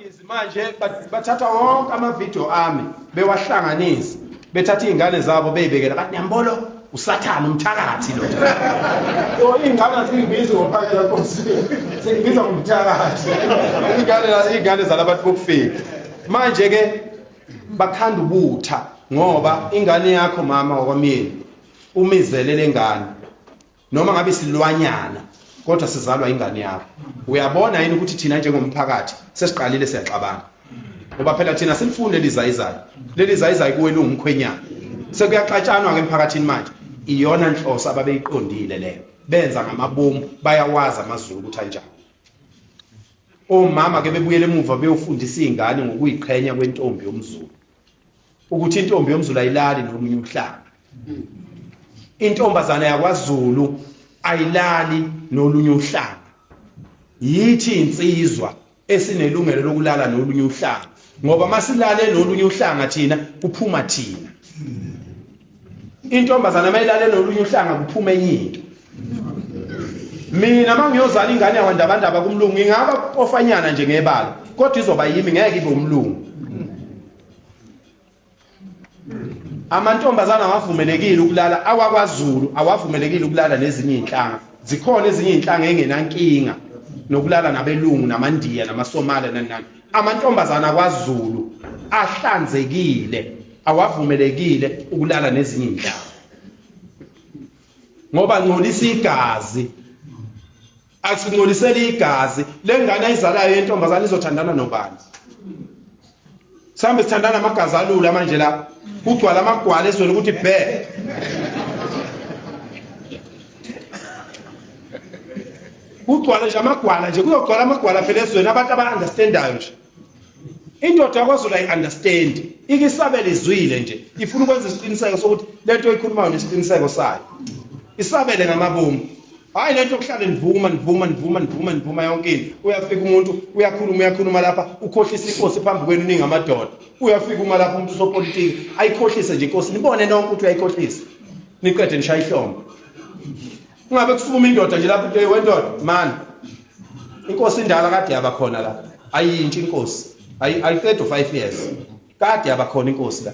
Babhizi manje bathatha wonke amavidiyo ami bewahlanganisa, bethatha iy'ngane zabo bey'bekela, bathi niyambolo usathane umthakathi lo. So iy'ngane azingibizi ngophakela nkosi, sengibiza ngomthakathi. Iy'ngane iy'ngane zalabantu bokufika. Manje-ke bakhanda ubutha ngoba ingane yakho mama wakwamyeni umizele lengane noma ngabe isilwanyana kodwa sizalwa ingane yakho. Uyabona yini ukuthi thina njengomphakathi sesiqalile siyaxabana, ngoba phela thina silifunde lizayizayo, leli zayizayi kuwe liwumkhwenyana, sekuyaxatshanwa ke emphakathini manje. Iyona nhloso ababeyiqondile leyo, benza ngamabomu, bayawazi amaZulu ukuthi anjani. Omama ke bebuyele emuva beyofundisa izingane ngokuyiqhenya kwentombi yomZulu, ukuthi intombi yomZulu ayilali nomunye uhlanga, intombazana yakwaZulu ayilali nolunye uhlanga. Yithi insizwa esinelungelo lokulala nolunye uhlanga, ngoba masilale nolunye uhlanga thina kuphuma thina. Intombazana mayilale nolunye uhlanga kuphuma enye into. Mina mangiyozala ingane yakwandabandaba kumlungu ngingaba pofanyana nje ngebala, kodwa izoba yimi, ngeke ibe umlungu. Amantombazana awavumelekile ukulala awakwaZulu, awavumelekile ukulala nezinye izinhlanga. Zikhona ezinye izinhlanga engenankinga nokulala nabelungu namaNdiya namaSomali nani nani. Amantombazana akwaZulu ahlanzekile awavumelekile ukulala nezinye izinhlanga, ngoba ngcolisa igazi, asingcolisele igazi lengane ayizalayo yentombazana izothandana nobani? Sihambe sithandana amagazi alula manje la kugcwala amagwala ezweni ukuthi bhe. Kugcwala nje amagwala nje, kuzogcwala amagwala phela ezweni, abantu aba-understandayo nje. Indoda yakwaZulu ayi-understand, ike isabele izwile nje, ifuna ukwenza isiqiniseko sokuthi le nto oyikhulumayo nesiqiniseko sayo. Isabele ngamabomu. Hhayi le nto yokuhlale nivuma nivuma nivuma nivuma nivuma yonke into. Uyafika umuntu uyakhuluma uyakhuluma lapha, ukhohlisa inkosi phambi kwenu ningamadoda. Uyafika uma lapha umuntu usopolitiki ayikhohlise nje inkosi, nibone nonke ukuthi uyayikhohlisa, niqede nishaye ihlombe. Kungabe kusukuma indoda nje lapho into wendoda man, inkosi indala kade yaba khona la, ayintshi inkosi, ayiqedi u-5 years kade yaba khona inkosi la.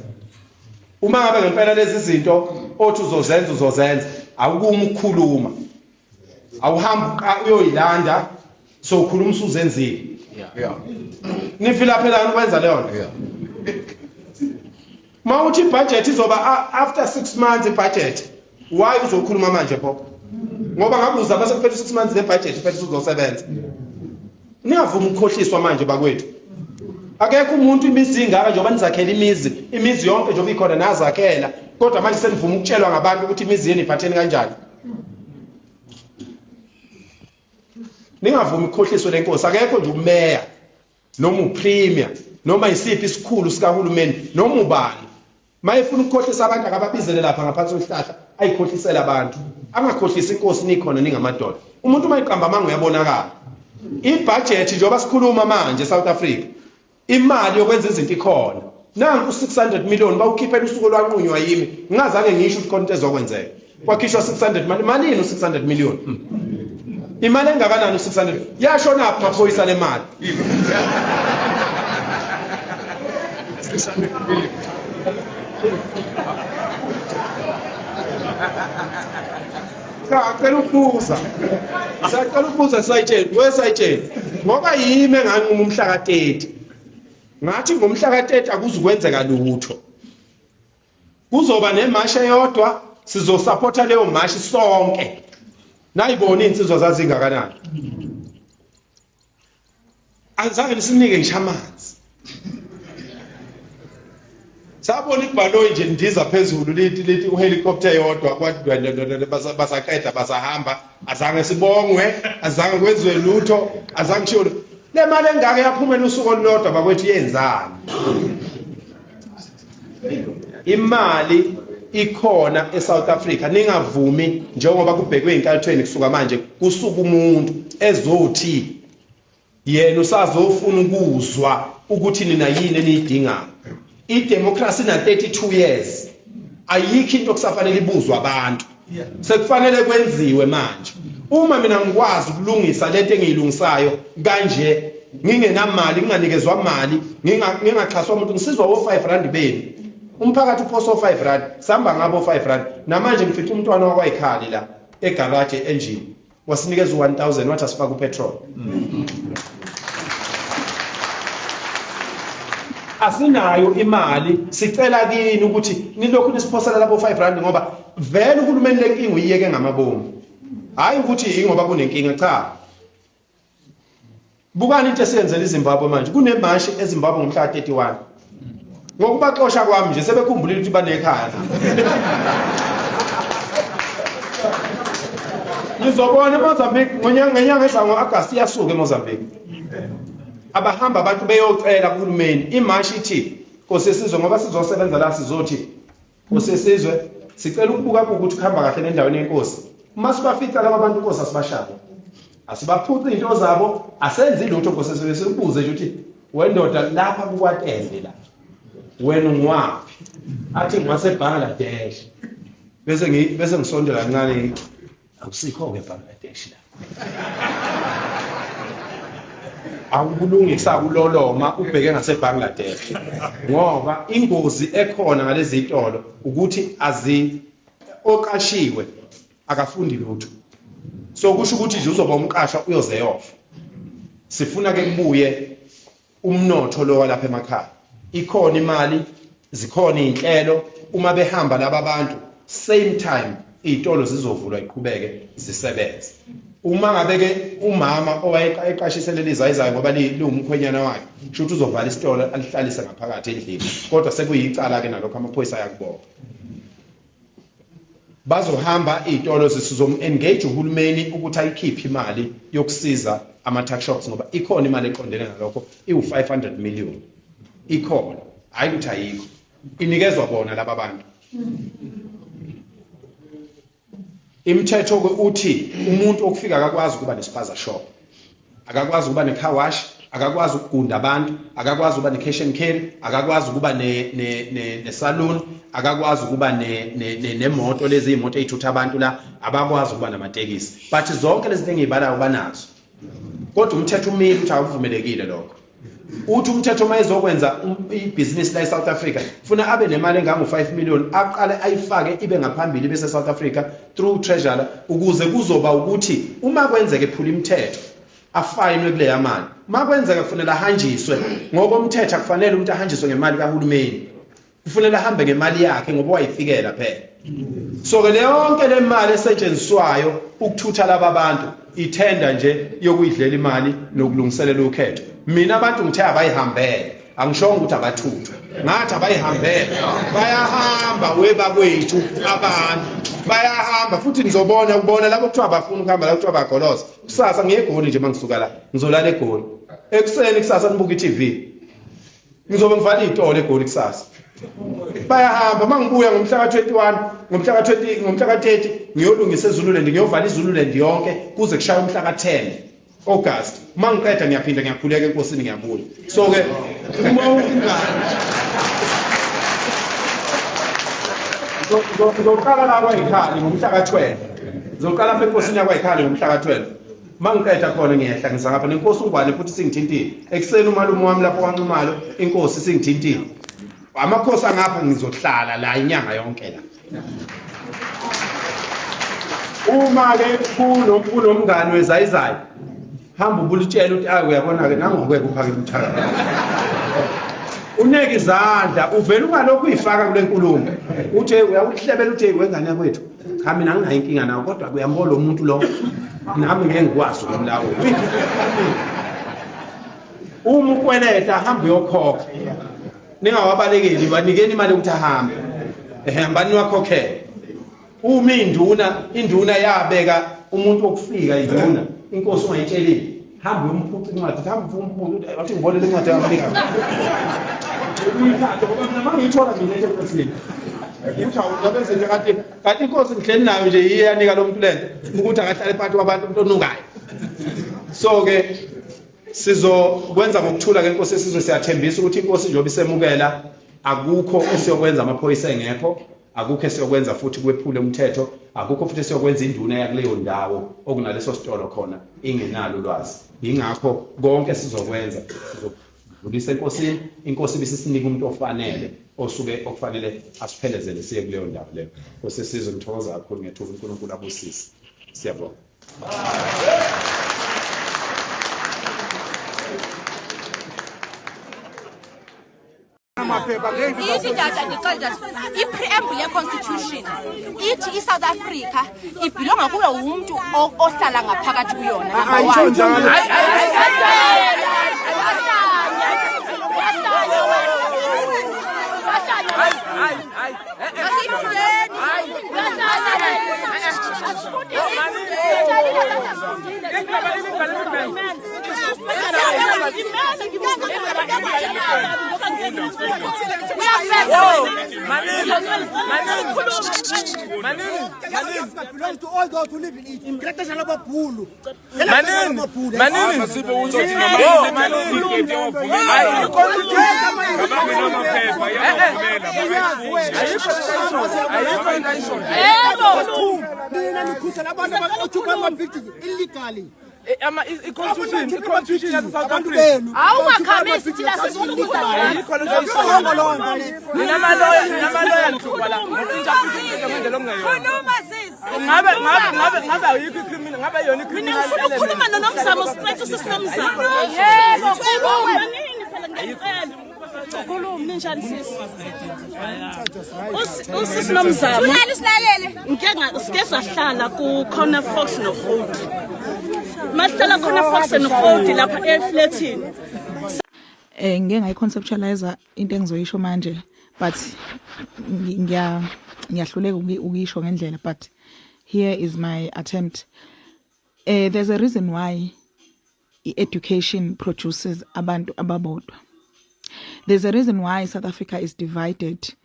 Uma ngabe ngempela lezi zinto othi uzozenza uzozenza, awukumi ukukhuluma, awuhambi uyoyilanda, so ukhuluma usuzenzile. Nifila phela ukwenza leyo nto. Uma uthi ibudget izoba after 6 months ibudget, why uzokhuluma manje pho? Ngoba ngabe uzama sekuphela 6 months le budget phela uzosebenza. Ningavumi ukukhohliswa manje bakwethu. Akekho umuntu imizi ingaka njengoba nizakhela imizi, imizi yonke njengoba ikhona nazakhela, kodwa manje senivuma ukutshelwa ngabantu ukuthi imizi yenu iphatheni kanjani. Ningavumi ukukhohliswa lenkosi, akekho nje umeya noma upremier noma isiphi isikhulu sikahulumeni noma ubani mayefuna ukukhohlisa abantu akababizele lapha ngaphansi kwesihlahla ayikhohlisele abantu, angakhohlisi inkosi nikhona ningamadoda. Umuntu uma eqamba amanga uyabonakala. Ibudget njengoba sikhuluma manje South Africa, imali yokwenza izinto ikhona. Nanku 600 million bawukhiphela usuku olwanqunywa yimi, ngingazange ngisho ukuthi khona into ezokwenzeka. Kwakhishwa 600 mali, malini u600 million? Imali engakanani u600? Yashona phi maphoyisa le mali? 600 million. Sacela ukubuza. Sacela ukubuza sayitsheni, wesayitsheni. Ngoba yimi enganquma umhla ka-30. Ngathi ngomhla ka-30 akuzukwenzeka lutho. Kuzoba nemashi eyodwa, sizosupporta leyo mashi sonke. Nayibona insizwa zazingakanani. Azange nisinike ngisho amanzi. Sabona ibhaloyi nje lindiza phezulu lithi lithi uhelicopter yodwa basaqeda basahamba, azange sibongwe, azange kwenziwe lutho, azange kushiwo. Le mali engaka yaphumela usuku olulodwa bakwethu, yenzani? Imali ikhona eSouth Africa, ningavumi njengoba kubhekwe inkathweni kusuka manje kusuka umuntu ezothi yena usazofuna ukuzwa ukuthi nina yini eniyidingayo. Idemocracy na 32 years ayikho into okusafanele ibuzwe abantu, sekufanele kwenziwe manje. Uma mina ngikwazi ukulungisa lento engiyilungisayo kanje, Ngingenamali, nginganikezwa mali, ngingaxhaswa umuntu, ngisizwa wo-5 rand benu. Umphakathi uphosa o-5 rand, sihamba ngabo o-5 rand. Namanje ngifica umntwana wakwayikhali la egaraji e-engine. Wasinikeza u-1000 wathi asifake upetrol. Asinayo imali, sicela kini ukuthi nilokhu nisiphosela labo 5 rand ngoba vele uhulumeni lenkinga uyiyeke ngamabomu. Hayi ukuthi ingoba kunenkinga cha. Bukani into esiyenzela iZimbabwe manje. Kunemashi eZimbabwe ngomhla ka-31. Ngokubaxosha kwami nje sebekhumbulile ukuthi banekhaya. Ngizobona eMozambique ngenyanga ezayo ngo-Agasti iyasuka eMozambique. Abahamba abantu beyocela kuhulumeni. Imashi ithi Nkosi yesizwe ngoba sizosebenza la sizothi Nkosi yesizwe sicela ukubuka buka ukuthi kuhamba kahle nendaweni yenkosi. Uma sibafica laba bantu Nkosi asibashaye. Asibaphuci izinto zabo, asenzi lutho Nkosi yesizwe sikubuze nje ukuthi wendoda lapha kukwatende la. Wena ungwaphi? Athi ngwase Bangladesh. Bese ngi bese ngisondela kancane akusikho ke Bangladesh la. Awukulungisa kuloloma ubheke ngase Bangladesh. Ngoba ingozi ekhona ngalezi zitolo ukuthi azi oqashiwe akafundi lutho. So kusho ukuthi nje uzoba umqashwa uyoze yofa. Sifuna ke kubuye umnotho lo walapha emakhaya. Ikhona imali, zikhona izinhlelo, uma behamba laba bantu same time izitolo zizovulwa iqhubeke zisebenze. Uma ngabe ke umama owayeqashise leli zayizayo ngoba liwumkhwenyana wakhe, kusho ukuthi uzovala isitolo alihlalise ngaphakathi endlini. Kodwa sekuyicala ke nalokho amaphoyisa ayakubopha. Bazohamba iy'tolo sizom-engage uhulumeni ukuthi ayikhiphe imali yokusiza ama-tuck shops ngoba ikhona imali eqondene nalokho iwu-500 million ikhona hhayi ukuthi ayikho inikezwa bona laba bantu imithetho-ke uthi umuntu okufika akakwazi ukuba nespaza shop akakwazi ukuba ne-car wash akakwazi ukugunda abantu akakwazi ukuba ne-cash and carry akakwazi ukuba ne-saloon akakwazi ukuba nemoto lezi iy'moto ey'thutha abantu la abakwazi ukuba namatekisi but zonke lezi zinto engiyibalayo banazo kodwa umthetho umile ukuthi akuvumelekile lokho uthi umthetho uma ezokwenza ibhizinisi la e-South Africa funa abe nemali engango-5 million aqale ayifake ibe ngaphambili ibe se-South Africa through treasurer ukuze kuzoba ukuthi uma kwenzeka ephula imithetho afayinwe kuleya mali uma kwenzeka kufanele ahanjiswe ngokomthetho akufanele umuntu ahanjiswe ngemali kahulumeni kufanele ahambe ngemali yakhe ngoba wayifikela phela so ke yonke le mali esetshenziswayo ukuthutha laba bantu ithenda nje yokuyidlela imali nokulungiselela ukhetho mina abantu ngithe abayihambele angishongo ukuthi abathuthwe ngathi abayihambele bayahamba webakwethu abantu bayahamba futhi nizobona ubona labo kuthiwa abafuna ukuhamba la kuthiwa bagoloza kusasa ngiye egoli nje mangisuka la ngizolala egoli ekuseni kusasa nibuka i-tv ngizobe ngivala iy'tolo egoli kusasa bayahamba uma ngibuya ngomhla ka-21 ngomhla ka-20 ngomhla ka-30 ngiyolungisa ezululand ngiyovala izululand yonke kuze kushaye umhla ka-10 August uma ngiqeda ngiyaphinda ngiyakhuleka enkosini ngiyabuya so ke uma ungani ngizoqala la kwayikhali ngomhla ka-12 ngizoqala apha enkosini yakwayikhali ngomhla ka-12 Mangiqeda khona ngiyehla ngiza ngapha nenkosi uNgwane futhi singithintile. Ekuseni umalume wami lapho kwaNxumalo inkosi singithintile. Amakhosi angapha ngizohlala la inyanga yonke la. Uma ke kunomngani wezayizayi hamba ubulitshela ukuthi ayi uyabona ke nangoke kuphakela umthakathi. Uneke izandla uvela ungalokhu uyifaka kule nkulumo. Uthe uyakuhlebela uthe wengane yakwethu. Cha mina anginayo inkinga nawo kodwa kuyambona lo muntu lo nami ngeke ngikwazi ukumlawula. Uma ukweleta hamba uyokhokha. Ningawabalekeli banikeni imali yokuthi ahambe. Ehambani niwakhokhele. Uma induna induna yabeka umuntu wokufika induna inkosi ungayitshelile hamba uyomphuca incwadi hamba umphuca wathi ngibone le ncwadi yamnika uyithathe ngoba mina mangiyithola mina enkosini uthi awundaba ezinto kanti kanti inkosi ngihleli nayo nje iye yanika lo muntu lento ukuthi akahlale phakathi kwabantu umuntu onukayo so ke sizokwenza ngokuthula ke inkosi esizwe siyathembisa ukuthi inkosi njengoba isemukela akukho esiyokwenza amaphoyisa engekho. Akukho esiyokwenza futhi kwephule umthetho, akukho futhi esiyokwenza induna yakuleyo ndawo okunaleso sitolo khona ingenalo ulwazi. Yingakho konke esizokwenza sizokudlulisa enkosini, inkosi ibisisinika umuntu ofanele osuke okufanele asiphelezele siye kuleyo ndawo leyo. Nkosi yesizwe, ngithokoza kakhulu ngethuba, uNkulunkulu abusise. Siyabonga. Ithi tata, ndixele tata, i-preamble ye-constitution ithi iSouth Africa ibhilonga kuyo wumntu ohlala ngaphakathi kuyona. Ayitsho njalo. Belongs to all those who live in it. Ngexesha lababhulu. Manini, manini. Masipho uzothi noma icertificate yawavumela abangenamaphepha yawavumela. Ayikho into ayishoyo. Nina nikhusela abantu abakhupha ama-building illegally. I-constitution, i-constitution yase-South Abantu Africa. benu. Awungakhamisi, thina sifuna ukuza. Ayikho lento ayishoyo. Ninamaloya, ninamaloya nihlupha la. Ngoku-interpret ngendlela okungeyona. Khuluma sisi. Ngabe ayikho i-criminal, ngabe yona Mina i-criminal ngifuna element. ukukhuluma noNomzamo straight, usisinomzamo. Yebo, khuluma. Manini phela, ngiyacela. Khuluma, ninjani sisi? Usisi Nomzamo. Thulani silalele. Ngike sike sahlala ku Corner Fox no Road. Masihlala Corner Fox and Road lapha eflatini. Ngike ngayi-conceptualize into engizoyisho manje, but ngiyahluleka ukuyisho ngendlela, but here is my attempt. There's a reason why i-education produces abantu ababodwa. There's a reason why South Africa is divided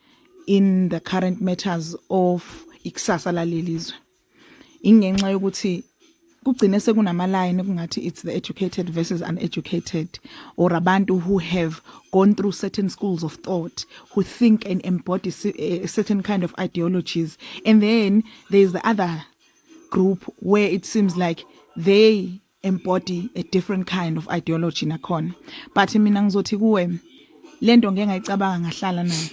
in the current matters of ikusasa lalelizwe, ingenxa yokuthi kugcine sekunama-line kungathi it's the educated versus uneducated, or abantu who have gone through certain schools of thought, who think and embody certain kind of ideologies, and then there's the other group where it seems like they embody a different kind of ideology nakhona. But mina ngizothi kuwe, lento ngeke ngayicabanga, ngahlala nayo,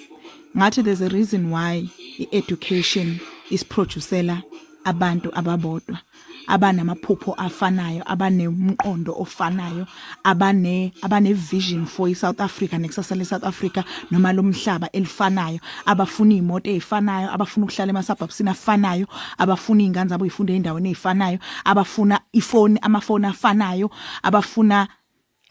ngathi there's a reason why i-education isiproducela abantu ababodwa, abanamaphupho afanayo, abanemqondo ofanayo, abane vision for iSouth Africa nekusasa leSouth Africa noma lomhlaba elifanayo, abafuna imoto ezifanayo, abafuna ukuhlala ema-suburbsini afanayo, abafuna izingane zabo zifunde endaweni ezifanayo, abafuna ifoni, amafoni afanayo, abafuna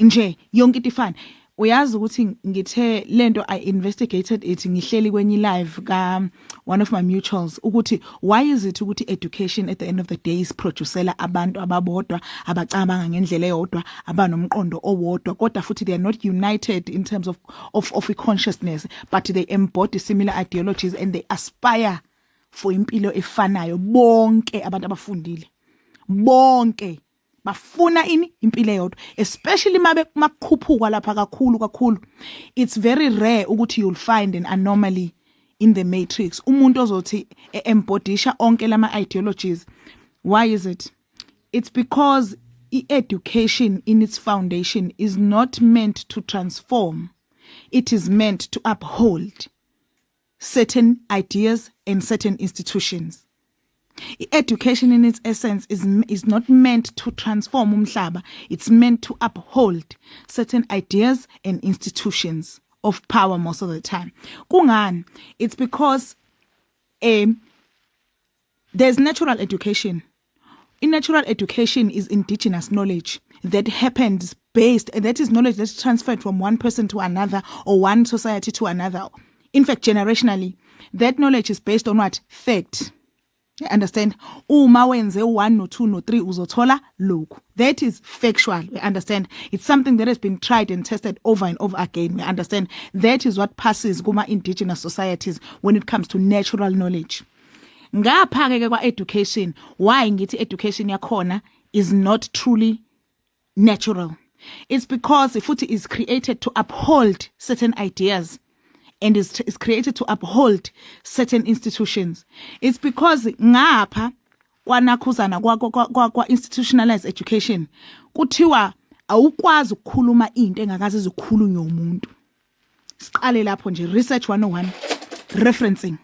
nje yonke into ifana. Uyazi ukuthi ngithe lento, I investigated it ngihleli kwenye live ka one of my mutuals, ukuthi why is it ukuthi education at the end of the day is producela abantu ababodwa, abacabanga ngendlela eyodwa, abanomqondo owodwa, kodwa futhi they are not united in terms of consciousness, but they embody similar ideologies and they aspire for impilo efanayo. Bonke abantu abafundile, bonke bafuna ini? Impilo eyodwa, especially mabe makukhuphuka lapha kakhulu kakhulu. It's very rare ukuthi you'll find an anomaly in the matrix, umuntu ozothi embodisha onke lama ideologies. Why is it? It's because i-education in its foundation is not meant to transform, it is meant to uphold certain ideas and certain institutions. I-education in its essence is not meant to transform umhlaba, it's meant to uphold certain ideas and institutions of power most of the time. Kungani? It's because there's natural education. In natural education is indigenous knowledge that happens based, and that is knowledge that's transferred from one person to another or one society to another, in fact generationally. That knowledge is based on what? Fact. You understand? Uma wenze 1 no 2 no 3, uzothola lokhu. That is factual. We understand? It's something that has been tried and tested over and over again. We understand? That is what passes kuma indigenous societies when it comes to natural knowledge. Ngapha ke kwa education, why ngithi education yakhona is not truly natural? It's because futhi is created to uphold certain ideas. and is created to uphold certain institutions. It's because ngapha kwanakhuzana kwa kwa, kwa institutionalized education kuthiwa awukwazi ukukhuluma into engakaze izikhulunywe umuntu. Siqale lapho nje, research 101, referencing.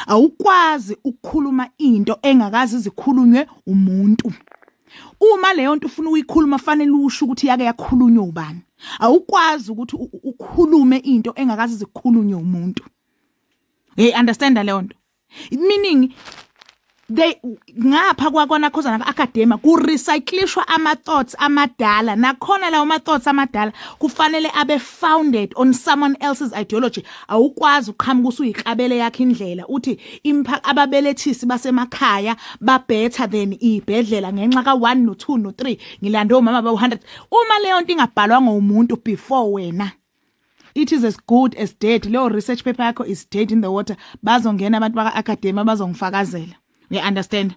Awukwazi ukukhuluma into engakaze izikhulunywe umuntu. Uma leyo nto ufuna ukuyikhuluma, fanele usho ukuthi yake yakhulunywa ubani. Awukwazi ukuthi ukhulume into engakaze izikhulunywe umuntu. Hey, understand leyo nto? Meaning they ngapha kwakona khozana academia ku recyclishwa ama thoughts amadala, nakhona lawo ma thoughts amadala kufanele abe founded on someone else's ideology. Awukwazi uqhamuka usuyiklabele yakhe indlela, uthi ababelethisi basemakhaya ba better than ibhedlela ngenxa ka 1 no 2 no 3, ngilande omama ba 100. Uma leyo nto ingabhalwanga umuntu before wena, it is as good as dead. Leyo research paper yakho is dead in the water. Bazongena abantu baka academia bazongifakazela. You understand?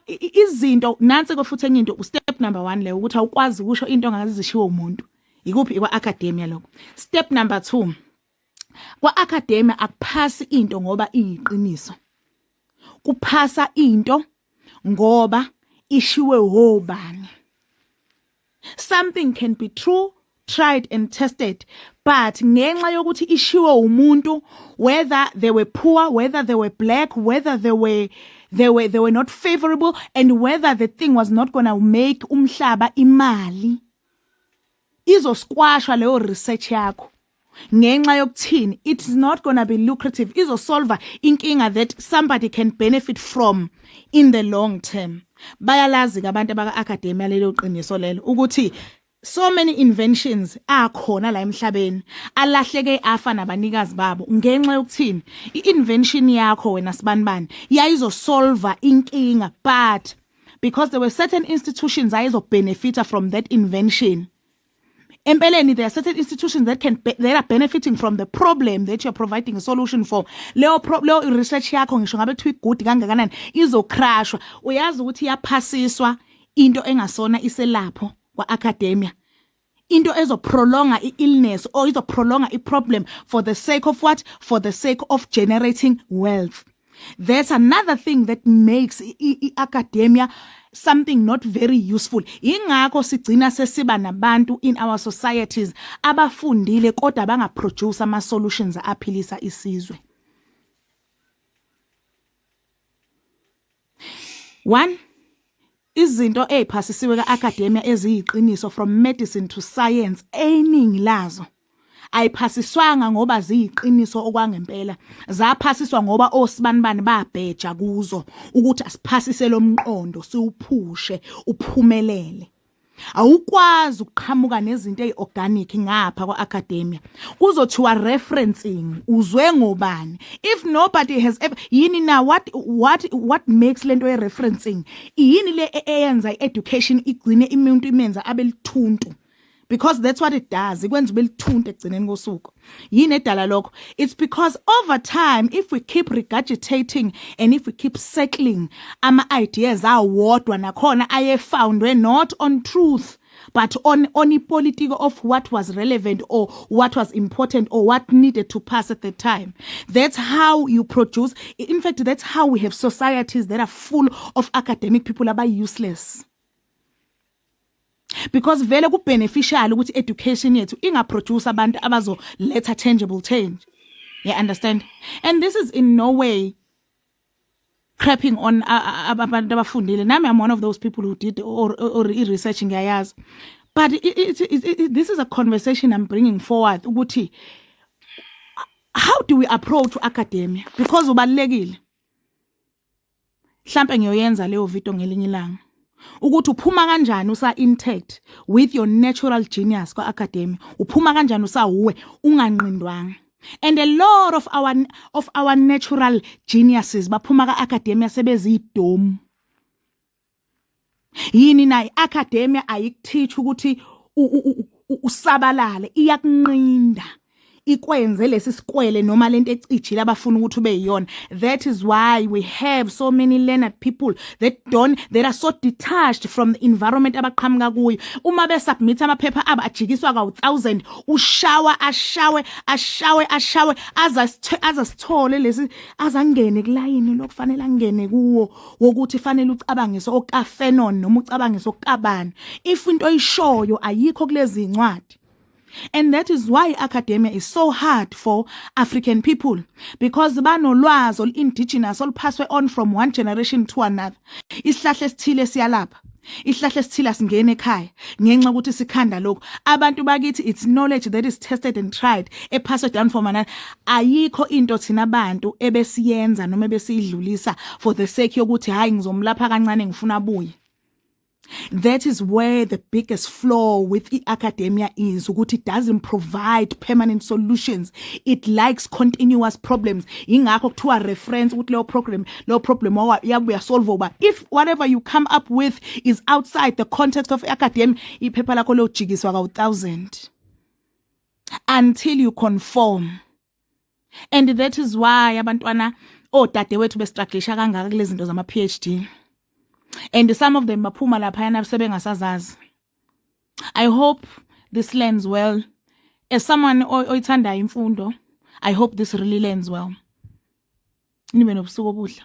Izinto nansi ko futhi enye into, step number 1 leyo, ukuthi awukwazi ukusho into ongazi zishiwo umuntu. Ikuphi? Ikwa academia lokho. Step number 2, kwa academia akuphasi into ngoba iyiqiniso, kuphasa into ngoba ishiwe wobani. Something can be true, tried and tested, but ngenxa yokuthi ishiwe umuntu, whether they were poor, whether they were black, whether they were not favorable, and whether the thing was not going to make umhlaba imali, izosquashwa leyo research yakho. Ngenxa yokuthini? It's not going to be lucrative, izosolve inkinga that somebody can benefit from in the long term. Bayalazi ke abantu abaka academia lelo qiniso lelo, ukuthi so many inventions akhona la emhlabeni alahleke afa nabanikazi babo. Ngenxa yokuthini? I-invention yakho wena sibanibani yayizosolva inkinga, but because there were certain institutions ayizobenefita from that invention, empeleni there are certain institutions that are benefiting from the problem that you're providing a solution for. Leyo research yakho, ngisho ngabe kuthiwa i-good kangakanani, izocrashwa. Uyazi ukuthi iyaphasiswa into engasona iselapho kwa-academia, into ezoprolonga i-illness or izoprolonga i-problem for the sake of what? For the sake of generating wealth. That's another thing that makes i-academia something not very useful. Ingakho sigcina sesiba nabantu in our societies abafundile kodwa bangaproduce ama solutions aphilisa isizwe. One, izinto eziphasisiwe ka-academia eziyiqiniso, from medicine to science, eyiningi lazo ayiphasiswanga ngoba ziyiqiniso okwangempela, zaphasiswa ngoba osibanibani babheja kuzo ukuthi asiphasise lo mqondo, siwuphushe uphumelele. Awukwazi ukuqhamuka nezinto eziorganic ngapha kwa-academia. Kuzothiwa referencing, uzwe ngobani? If nobody has ever, yini na? What makes lento ye-referencing? Yini le eyenza i-education igcine imuntu imenza abe lithuntu? Because that's what it does, ikwenza ube lithuntu ekugcineni kosuku. Yini edala lokho? It's because over time, if we keep regurgitating and if we keep settling ama-ideas awodwa, nakhona ayefoundwe not on truth but on ipolitiko of what was relevant or what was important or what needed to pass at the time, that's how you produce, in fact, that's how we have societies that are full of academic people aba useless, because vele ku-beneficial ukuthi education yethu ingaproduce abantu abazoletha tangible change. You understand? And this is in no way crapping on abantu abafundile. Nami I'm one of those people who did or i-research, ngiyayazi, but this is a conversation I'm bringing forward ukuthi how do we approach academia, because ubalulekile. Mhlambe ngiyoyenza leyo video ngelinye ilanga, ukuthi uphuma kanjani usa intact with your natural genius kwa academia, uphuma kanjani usawuwe unganqindwanga. And a lot of our natural geniuses baphuma ka academia sebezidomu. Yini na? Iacademia ayikuteach ukuthi usabalale, iyakunqinda. Ikwenze lesi sikwele noma lento ecijile abafuna ukuthi ube yiyona. That is why we have so many learned people that don't that are so detached from the environment abaqhamuka kuyo. Uma besubmit amaphepha abo, ajikiswa kawu-1000, ushawa, ashawe, ashawe, ashawe, azasithole lesi, azangene kulayini lokufanele angene kuwo wokuthi fanele ucabange okaFanon noma ucabange sokabani if into oyishoyo ayikho kulezi incwadi. And that is why academia is so hard for African people, because banolwazi olu-indigenous oluphaswe on from one generation to another. Isihlahla esithile siyalapha, isihlahla esithile asingene ekhaya ngenxa ukuthi sikhanda lokhu. Abantu bakithi, it's knowledge that is tested and tried, ephaswe down from another. Ayikho into thina abantu ebesiyenza noma ebesiyidlulisa for the sake yokuthi, "Hayi, ngizomlapha kancane, ngifuna abuye." That is where the biggest flaw with i-academia is, ukuthi it doesn't provide permanent solutions. It likes continuous problems. Ingakho kuthiwa reference ukuthi leyo program, leyo problem yabuya solve uba. If whatever you come up with is outside the context of academia, iphepha lakho liyojikiswa kawu-1000 until you conform. And that is why abantwana odadewethu bestrugglisha kangaka kulezi zinto zama-PhD, and some of them baphuma laphayana sebengasazazi. I hope this lands well. As someone oyithandayo imfundo, I hope this really lands well. Nibe nobusuku obuhle.